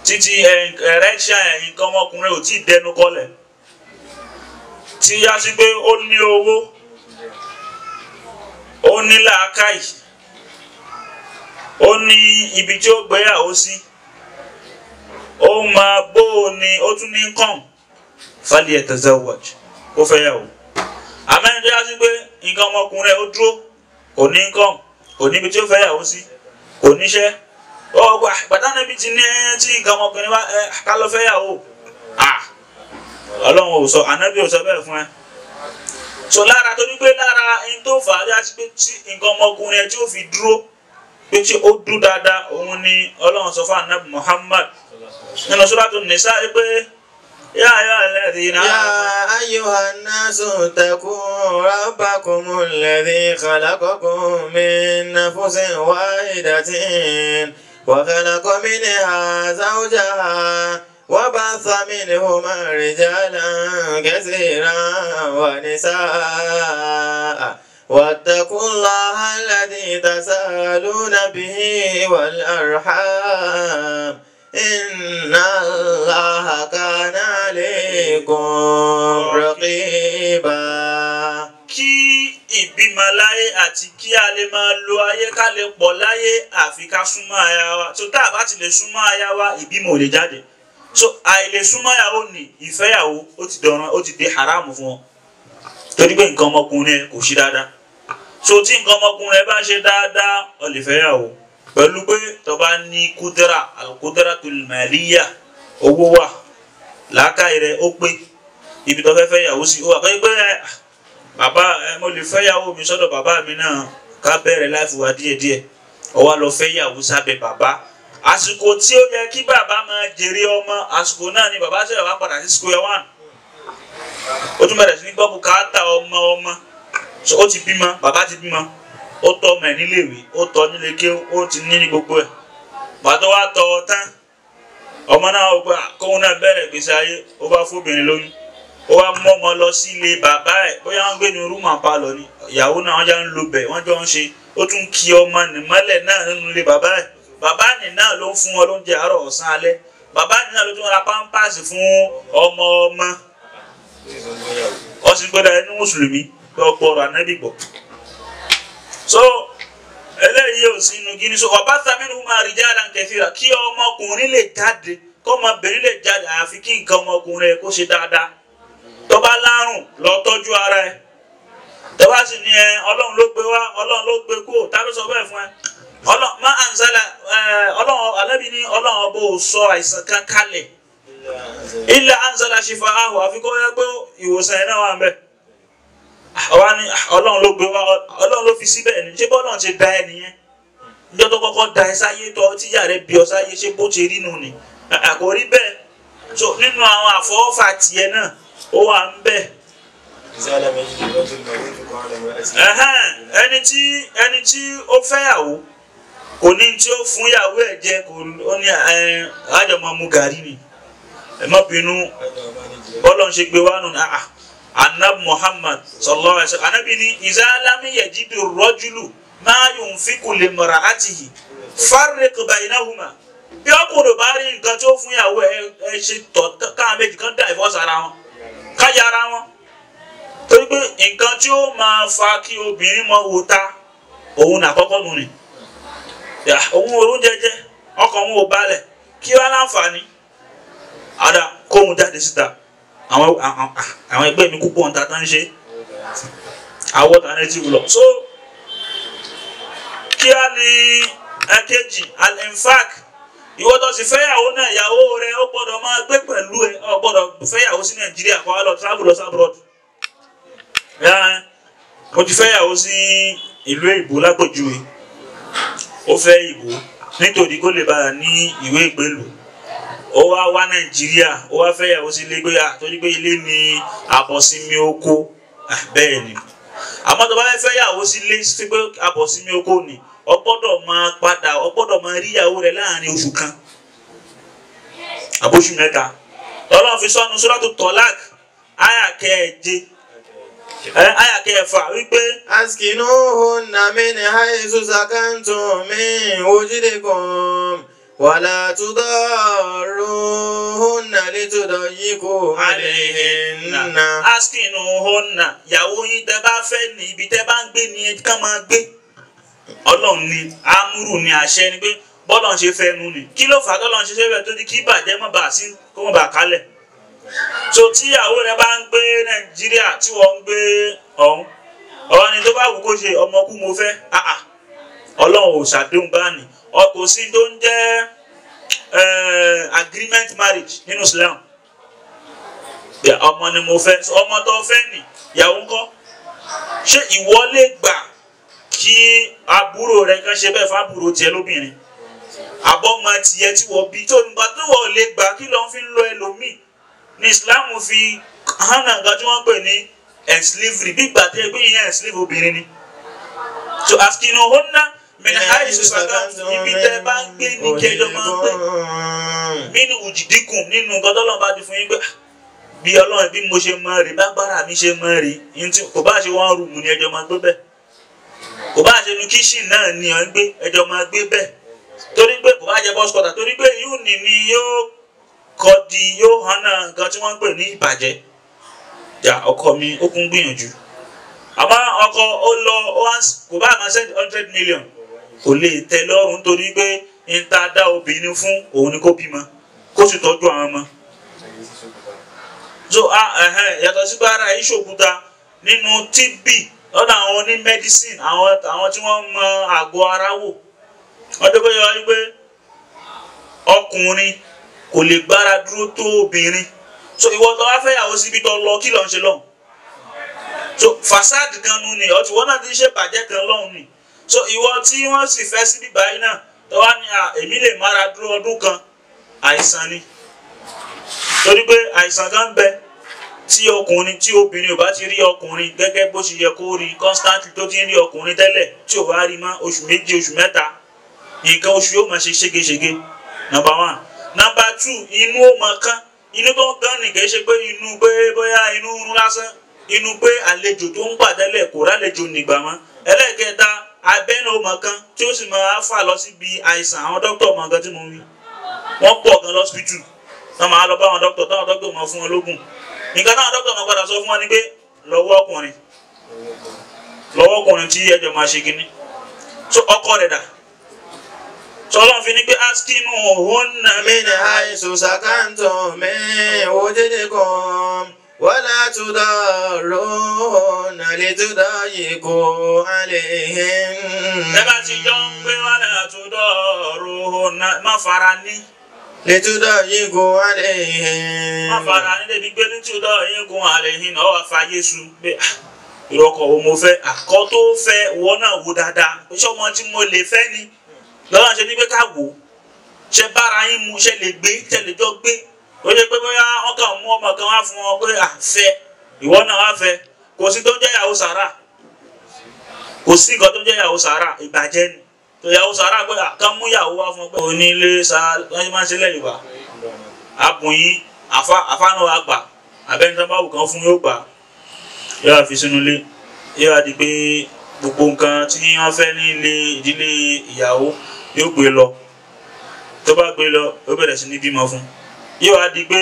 títí erection nǹkan ọmọkùnrin ò tí ì dẹnu kọlẹ̀ tí yá sí pé ó ní owó ó ní làákàyè ó ní ibi tí ó gbéyàwó sí ó máa bó o ní ó tún ní kàn fali yatazawwaj ó fẹ́ yàwó. Àmẹ́rin tó yá sí pé nǹkan ọmọkùnrin ẹ̀ ó dúró kò ní kàn kò níbi tí ó fẹ́ yàwó sí kò níṣẹ́ ó gbà pàtàkì níbi tí ní tí nǹkan ọmọkùnrin wá ẹ ká lọ fẹ́ yàwó. Ọlọ́run ò sọ ànábì ò sọ bẹ́ẹ̀ fún ẹ. So lára torí pé lára ẹni tó fà á yá sí pé tí nǹkan ọmọkùnrin ẹ tí ó fi dúró pé tí ó dúró dáadáa òun ni Ọlọ́run sọ fún ànábì Muhammad nínú Suratu Nisa pé yá ayọ́ alladhina يا أيها الناس اتقوا ربكم الذي خلقكم من نفس واحدة وخلق منها زوجها وبث منهما رجالا كثيرا ونساء واتقوا الله الذي تساءلون به والأرحام إن الله كان عليكم رقيبا. Kí ìbímọ bímọ láyé àti kí a lè máa lo ayé ká lè pọ̀ láyé àfi ká súnmọ́ aya wa. So tá a bá ti lè súnmọ́ aya wa, ìbímọ ò lè jáde. So àìlè súnmọ́ ìyàwó ni ìfẹ́yàwó ó ti dọ̀ràn, ó ti di haramu fún ọ, torí pé nǹkan ọmọkùnrin ẹ kò ṣe dáadáa. So tí nǹkan ọmọkùnrin ẹ bá ṣe dáadáa, ọ lè fẹ́yàwó pẹ̀lú pé tó bá ní kúdẹ́rà, al-qudratul maliyya, owó wà, làákàyè rẹ ó pé, ibi tó fẹ́ fẹ́yàwó sí ó wà pé pé bàbá ẹ mo lè fẹ́yàwó mi sọ́dọ̀ bàbá mi náà ká bẹ̀rẹ̀ láìfù wa díẹ̀díẹ̀. Ó wá lọ fẹ́yàwó sábẹ́ bàbá. Àsìkò tí ó yẹ kí bàbá máa jèrè ọmọ, àsìkò náà ni bàbá ṣẹ̀ṣẹ̀ wá padà sí square one. Ó tún bẹ̀rẹ̀ sí ní gbọ́ bùkátà ọmọ ọmọ. So ó ti bímọ, bàbá ti bímọ, ó tọ́ ọmọ ẹ̀ níléèwé, ó tọ́ nílé kéwú, ó ti ní gbogbo ẹ̀. Bàtọ́ wá tọ́ ọ tán, ọmọ náà ó gbà kóun náà bẹ̀rẹ̀ ìgbésí ayé, ó bá fóbìnrin lóyún, ó wá mú ọmọ lọ sí ilé bàbá ẹ̀, bóyá wọ́n gbé ní rúmọ̀ palọ̀ ni, ìyàwó náà wọ́n jọ ń lo bẹ̀, wọ́n jọ ń ṣe, ó tún kí ọmọ nìmọ́lẹ̀ náà nínú ilé bàbá ẹ̀. Bàbá nì náà ló ń fún wọn lóúnjẹ àárọ̀, ọ̀sán, alẹ́. Bàbá nì náà ló tún ra pampers fún ọmọ ọmọ. Ó sì gbọ́dọ̀ ẹni mùsùlùmí pé ọ̀pọ̀ ọ̀rọ̀ ànábì gbọ́. So eléyìí ò sí inú gíní. So ọba sàmínú máa rí jáde kẹfìrà kí ọmọkùnrin lè jáde, kí ọmọbìnrin lè jáde, àyàfi kí nǹkan ọmọkùnrin ẹ kó ṣe dáadáa. Tó bá lárùn, lọ tọ́jú ara ẹ. Tó bá sì ní ẹ Ọlọ́run ló gbé wá, Ọlọ́run ló gbé kó, ta ló sọ bẹ́ẹ̀ fún ẹ? Ọlọ́run má ànzálà ẹ Ọlọ́run alábì ní Ọlọ́run ọbọ̀ ò sọ àìsàn kan kalẹ̀ ilẹ̀ anzala ṣìfà ahùn, àfi kó yẹ pé ìwòsàn ẹ̀ náà wà ń bẹ̀. Àwa ní Ọlọ́run ló gbé wá, Ọlọ́run ló fi síbẹ̀ ni. Ṣé bọ́lọ́run ti da ẹ nìyẹn? Níjọ́ tó kọ́kọ́ da ẹ sáyé tọ́ tíyà rẹ bí ọ sáyé, ṣé bó ti rí nù ni? Kò rí bẹ́ẹ̀. So nínú àwọn àfọwọ́fà tiẹ̀ náà ó wà ń bẹ̀. Ẹni tí ó fẹ́yàwó kò ní tí ó fún ìyàwó ẹ̀ jẹ, kò ó ní àjọmọ̀ mu gàrí ni, ẹ má bínú, bọ́lọ̀ ń ṣe gbé wá nù ní Anab Muhammad sallallahu alaihi wasallam, anabi ní iza lam yajidu rajulu ma yunfiqu limra'atihi farriq baynahuma. Bí ọkùnrin bá rí nǹkan tí ó fún ìyàwó ẹ ṣe tọ̀ káà méjì kan dá ìfọ́sà ara wọn, káyà ara wọn, torí pé nǹkan tí ó máa fa kí obìnrin mọ wò ta òun àkọ́kọ́ nù ni. Òun òun jẹjẹ, ọkàn òun ò balẹ̀, kí wọ́n láǹfààní ada kóhun jáde síta. Àwọn ẹgbẹ́ mi kúkú ọ̀ǹta tán ń ṣe àwọ̀ alternative lọ. So kí á ní ẹ̀kejì al-infaq. Ìwọ tó sì fẹ́yàwó náà, ìyàwó rẹ ó gbọ́dọ̀ máa gbé pẹ̀lú ẹ, ó gbọ́dọ̀ fẹ́yàwó sí Nàìjíríà kó wá lọ travel lọ sí abroad. Mo ti fẹ́yàwó sí ìlú èbó lápèjúwe, ó fẹ́ ìbò nítorí kó lè bá a ní ìwé ìgbélú. Ó wá wá Nàìjíríà, ó wá fẹ́yàwó sí ilé gbéyà torí pé ilé ni àbọ̀sími oko. Bẹ́ẹ̀ ni, àmọ́ tó bá fẹ́ fẹ́yàwó sí ilé sí pé àbọ̀sími oko ni, ó gbọ́dọ̀ máa padà, ó gbọ́dọ̀ máa rí ìyàwó rẹ̀ láàrin oṣù kan àbóṣù mẹ́ta. Ọlọ́run fi sọ́nu Suratu Talaq àyà kẹẹ̀je àyà kẹfà wípé. Askinuhunna min haythu sakantum min wujdikum wala tudarruhunna litudayyiqu alayhinna. Askinuhunna, ìyàwó yín tẹ́ bá fẹ́ ní ibi tẹ́ bá ń gbé ni ẹ ká máa gbé. Ọlọ́run ni amúrù ni àṣẹ ni pé bọ́lọ̀ ń ṣe fẹ́ nu ni. Kí ló fà á tọ́lọ́run ṣe ṣe bẹ́ẹ̀ tó di kí ìbàjẹ́ mọ́ bàá sí kó mọ́ bàá kálẹ̀? So tí ìyàwó rẹ bá ń gbé Nàìjíríà tí wọ́n ń gbé ọ̀hún, ọ̀hún ni tó bá wù kó ṣe ọmọ kú mo fẹ́. Ọlọ́run ò ṣàdéhùn bá ní. Kò sí tó ń jẹ́ agreement marriage nínú Islam. Ọmọ ni mo fẹ́, ọmọ tó fẹ́ nì, ìyàwó ńkọ́? Ṣé ìwọ lè gbà kí àbúrò rẹ kan ṣe bẹ́ẹ̀ fábúrò tiẹ̀ lóbìnrin? Àbọ̀mọ tiẹ̀ tí wọ́n bí tó nígbà tó wọ́n lè gbà kí ló ń fi lọ ẹlòmíì? Ní Islam fi hànà nǹkan tí wọ́n pè ní enslavery, bí ìgbà tí ẹgbẹ́ yẹn enslave obìnrin ni. So askinuhunna min haythu sakantum, ibi tẹ́ bá ń gbé ní kẹjọ máa ń gbé. Min wujudikum, nínú nǹkan tọ́lọ́run bá ti fún yín gbé. Bí Ọlọ́run bí mo ṣe mọ rè, bágbára mi ṣe mọ rè, kò bá ṣe one room ni ẹjọ́ máa gbé bẹ́ẹ̀. Kò bá ṣe nu kíṣìn náà ni ọ̀ ń gbé, ẹjọ́ máa gbé bẹ́ẹ̀. Torí pé kò bá jẹ bus quarter, torí pé yóò ní ni yóò kọ́ di yóò hànà nǹkan tí wọ́n ń pè ní ìbàjẹ́. Jà ọkọ mi ó kún gbìyànjú. Àmọ́ ọkọ ó lọ kò bá máa send 100 million kò lè tẹ́ lọ́rùn nítorí pé n ta dá obìnrin fún òun ni kó bímọ kó sì tọ́jú àwọn ọmọ. So yàtọ̀ sí pé ara yìí ṣòkúta nínú TB lọ́dọ̀ àwọn oní medicine àwọn tí wọ́n mọ àgọ́ ara wò wọ́n tó bóyá wípé ọkùnrin kò lè gbára dúró tó obìnrin. So ìwọ tó wá fẹ́ yàwó síbi tó lọ kí ló ń ṣe lọ́hùn? So fasad kan nu ni ọtí wọn náà ti ṣe bàjẹ́ kan lọ́hùn ni. So ìwọ tí wọ́n sì fẹ́ síbi báyìí náà tó wá ní èmi lè mára dúró ọdún kan, àìsàn ni. Torí pé àìsàn kan ń bẹ tí ọkùnrin tí obìnrin ò bá ti rí ọkùnrin gẹ́gẹ́ bó ṣe yẹ kó rí constantly tó ti ń rí ọkùnrin tẹ́lẹ̀ tí ò bá rí mọ́ oṣù méjì oṣù mẹ́ta nǹkan oṣù yóò máa ṣe ségesège. Number one. Number two, inú ó máa kán. Inú tó ń kán ni kì í ṣe pé inú pé bóyá inú ń rún lásán, inú pé àlejò tó ń gbà tẹ́lẹ̀ kò rálejò nígbà mọ́. Ẹlẹ́ẹ̀kẹta, abẹ́ náà ó máa kán tí ó sì máa fà lọ síbi àìsàn. Àwọn dókítà mọ nǹkan tí mo ń wí, wọ́n pọ̀ gan lọ́sibítù wọ́n máa lọ bá àwọn dókítà táwọn dókítà máa fún wọn lógùn. Nǹkan táwọn dókítà máa padà sọ fún wọn ni pé lọ́wọ́ ọkùnrin tí ẹjọ́ máa ṣe kínní. So ọkọ rẹ̀ dà sọlọ́n fi ni pé askinu hunna min haythu sakantum min wujdikum wala tudarruhunna litudayyiqu alayhin. Ẹ bá ti jọ ń gbé wala tudarruhunna má fara ní. Litudayyiqu alayhin. Má fara ní débi pé litudayyiqu alayhin náà wà fa Yéṣu pé ìrọ̀kọ̀ wo mo fẹ́ àkọ́ tó fẹ́ wọ́n náà wò dáadáa ṣé ọmọ tí mo lè fẹ́ ni lọ́wọ́n ṣe ní pé ká wò ó ṣe bára yín mu ṣe lè gbé ṣe lè jọ gbé ó ṣe pé bóyá wọ́n kàn mú ọmọ kan wá fún ọ pé à fẹ́ ìwọ náà wá fẹ́. Kò sí tó ń jẹ́ ìyàwó sàrà, kò sí nǹkan tó ń jẹ́ ìyàwó sàrà, ìbàjẹ́ ni. Tó ìyàwó sàrà pé kàn mú ìyàwó wá fún ọ pé onílé sa wọ́n ṣe máa ń ṣe lẹ́yìn wá abùn yín àfa náà wá gbà abẹ́ni tó bá wù kàn fún yóò gbà yóò wá fi sínú ilé yóò wá di pé gbogbo nǹkan tí wọ́n fẹ́ ní ilé ìdílé ìyàwó yóò gbé lọ. Tó bá gbé lọ ó bẹ̀rẹ̀ sí ní bímọ fún yóò wá di pé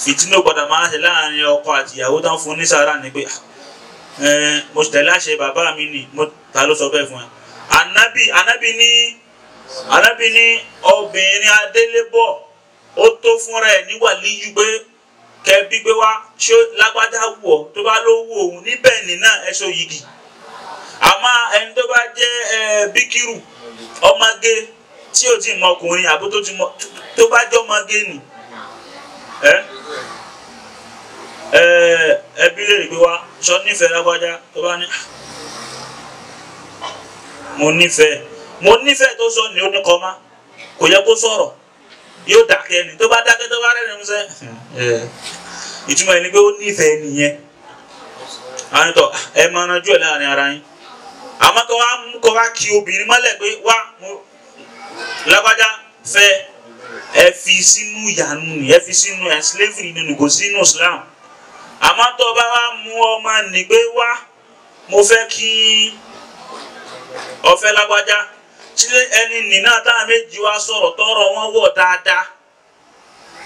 fìtínà padà máa ń ṣe láàrin ọkọ àti ìyàwó tán fún ní sàárà ni pé mo tẹ̀lé àṣẹ bàbá mi ni mo ta ló sọ bẹ́ẹ̀ fún ẹ. Ànábì ní obìnrin adélébọ̀ ó tó fúnra ẹ̀ ní wàlíyù pé kẹbí pé wá ṣé lágbájá wù ọ́ tó bá ló wù òun níbẹ̀ nínà ẹ so yìgì. Àmọ́ ẹni tó bá jẹ́ bíkírù ọmọge tí ò tí mọ ọkùnrin àbó tó ti mọ tó bá jẹ́ ọmọge nì ẹbí lè rí pé wá sọ nífẹ̀ẹ́ lágbájá tó bá ní mo nífẹ̀ẹ́ tó sọ ní oníkọ́má kò yẹ kó sọ̀rọ̀ yóò dákẹ́ ni tó bá dákẹ́ tó bá rẹ̀ ní sẹ́ ìtumọ̀ ẹni pé ó nífẹ̀ẹ́ nìyẹn. Àwọn ìtọ̀ ẹ máa ranjú ẹ̀ láàrin ara yín. Àmọ́ kọ́ wá mú kọ́ wá kí obìnrin mọ́lẹ̀ pé wá lágbájá fẹ́ ẹ fi sínú ìyanu ni ẹ fi sínú ẹ slavery nínú kò sínú Islam. Àmọ́ tó bá wá mú ọmọ ní pé wá mo fẹ́ kí ọfẹ́ lágbájá tí ẹni nìna táwọn méjì wá sọ̀rọ̀ tọrọ wọn wọ̀ dáadáa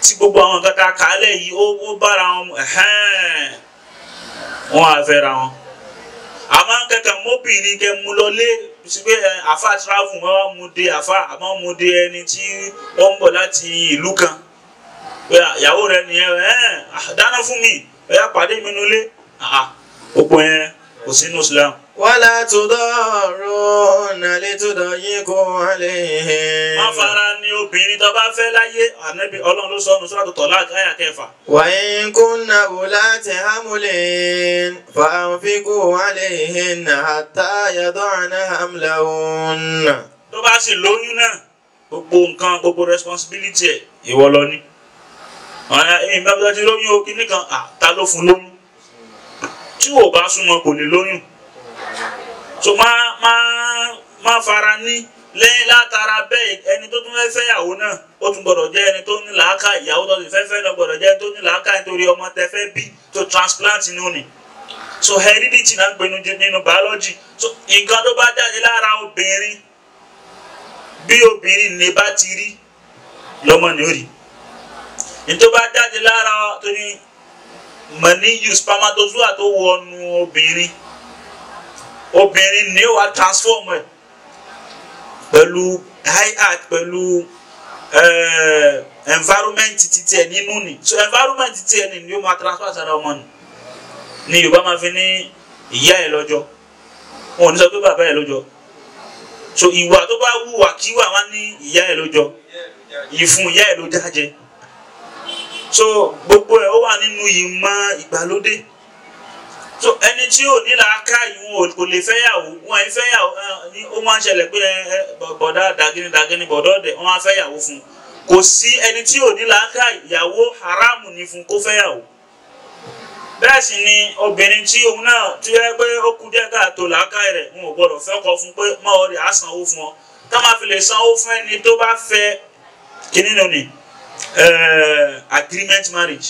tí gbogbo àwọn nǹkan tá a kà á lẹ̀ yìí ó bára wọn wọn á fẹ́ra wọn. Àmọ́ kẹ̀kẹ́ mọ́bìnrin kẹ mú lọ lé sí pé àfa travel wọn wá mú de àfa àmọ́ mú de ẹni tí ó ń bọ̀ láti ìlú kan pé ìyàwó rẹ nìyẹn dáná fún mi ẹ̀yà pàdé mi nulẹ̀ gbogbo yẹn kò sínú Islam. Wala tudarruhunna litudayyiqu alayhin. Má fara ní obìnrin tó bá fẹ́ láyé Ànábì Ọlọ́run ló sọ ọ́nù Suratu Talaq àyà kẹfà. Wa in kunna ulati hamlin fa anfiqu alayhinna hatta yada'na hamlahunna. Tó bá sì lóyún náà gbogbo nǹkan gbogbo responsibility ẹ̀ ìwọ ló ní. Ọ̀nà ẹ̀yìn bá ti lóyún o kíní kan ta ló fún lóyún? Tí ò bá súnmọ́ kò lè lóyún. So má fara ní lẹ́yìn látara bẹ́ẹ̀ ẹni tó tún fẹ́ fẹ́yàwó náà ó tún gbọ́dọ̀ jẹ́ ẹni tó ní làákà ìyàwó tó ti fẹ́ fẹ́ náà gbọ́dọ̀ jẹ́ ẹni tó ní làákà nítorí ọmọ tẹ fẹ́ bí tó transplant inú ni. So heredity náà ń gbénu nínú biology. So nǹkan tó bá jáde lára obìnrin bí obìnrin ní bá ti rí lọ́mọ ní ó rí. Ní tó bá jáde lára tó ní mọ̀níyù spermatozoa tó wọnú obìnrin Obìnrin ni ó wá transform ẹ̀ pẹ̀lú high art, pẹ̀lú environment títí ẹ̀ nínú ni. So environment títí ẹ̀ ni ó máa transfer sára ọmọ nù. Ni Yorùbá máa fi ní ìyá ẹ̀ lọ́jọ́, wọn ò ní sọ pé bàbá ẹ̀ lọ́jọ́. So ìwà tó bá wùwà kíwà wá ní ìyá ẹ̀ lọ́jọ́, ìfun ìyá ẹ̀ ló jájẹ. So gbogbo ẹ̀ ó wà nínú ìmọ̀ ìgbàlódé. So ẹni tí ò ní làákà ìwọ̀n kò lè fẹ́yàwó, wọn ẹ̀ fẹ́yàwó ní ó máa ń ṣẹlẹ̀ pé bọ̀dá dàgínní dàgínní bọ̀dá ọ̀dẹ̀ wọn á fẹ́yàwó fún un. Kò sí ẹni tí ò ní làákà ìyàwó haramu ni fún kó fẹ́yàwó. Bẹ́ẹ̀ sì ni obìnrin tí òun náà tí ó yẹ pé ó kú díẹ̀ káàtó làákà rẹ̀, wọn ò gbọ́dọ̀ fẹ́ kọ fún pé mọ́ ọ rẹ̀ á sanwó fún ọ. Tá máa fi lè sanwó fún ẹni tó bá fẹ́ kíní nù ni agreement marriage.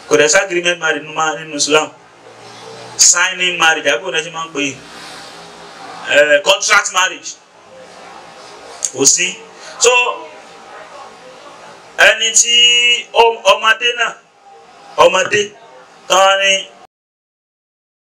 Kò dẹ̀ sí agreement marriage nínú Islam. Signing marriage àbí òun ẹ̀ ṣe máa ń pè é, contract marriage kò sí. So ẹni tí ọmọdé náà, ọmọdé tán ni